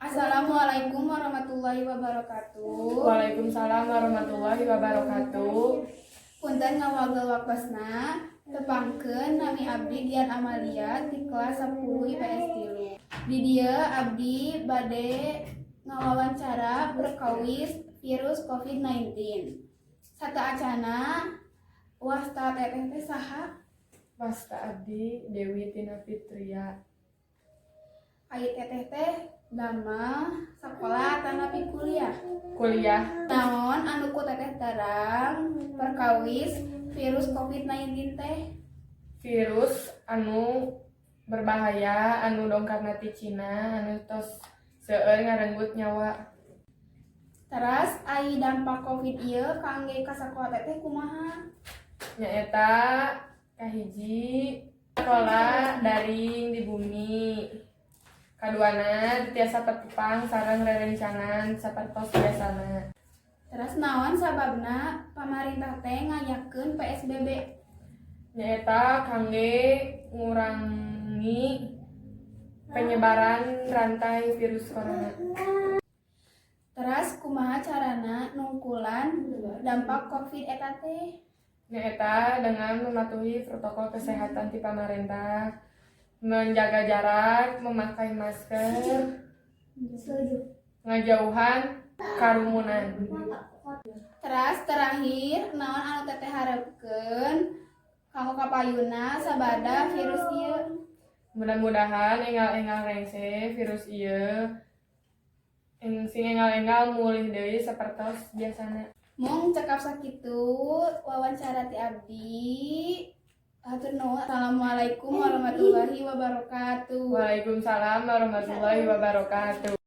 Assalamualaikum warahmatullahi wabarakatuh. Waalaikumsalam warahmatullahi wabarakatuh. Punten ngawagel waktosna, tepangkeun, nami abdi Dian Amalia di kelas 10 IPS 3. Di dieu abdi bade ngawawancara perkawis virus COVID-19. Sateuacana, wasta teteh teh saha? Wasta abdi Dewi Tina Fitria. Ai teteh teh damel sakola atanapi kuliah? Kuliah. Naon anu ku teteh terang perkawis virus COVID-19 teh? Virus anu berbahaya anu dongkapna ti Cina anu tos seueur ngarenggut nyawa. Teras ai dampak COVID ieu kangge ka sakola teteh kumaha? Nyaeta kahiji, sekolah daring di bumi. Kaduana, tiasa patepang sareng rerencangan sapertos biasana. Teras naon sababna pamarintah teh ngayakeun PSBB? Nyaeta kangge ngurangi penyebaran rantai virus corona. Teras kumaha carana nungkulan dampak COVID eta teh? Nyaeta dengan mematuhi protokol kesehatan ti pamarentah, menjaga jarak, memakai masker, ngajauhan karumunan. Teras terakhir, naon anu teteh harapkeun kanggo kapayuna sabada virus ieu? Mudah-mudahan enggal-enggal rengse virus ieu, sing enggal-enggal mulih deui sapertos biasana. Mung cekap sakitu wawancara ti abdi. Hatur nuhun. Assalamualaikum warahmatullahi wabarakatuh. Waalaikumsalam warahmatullahi wabarakatuh.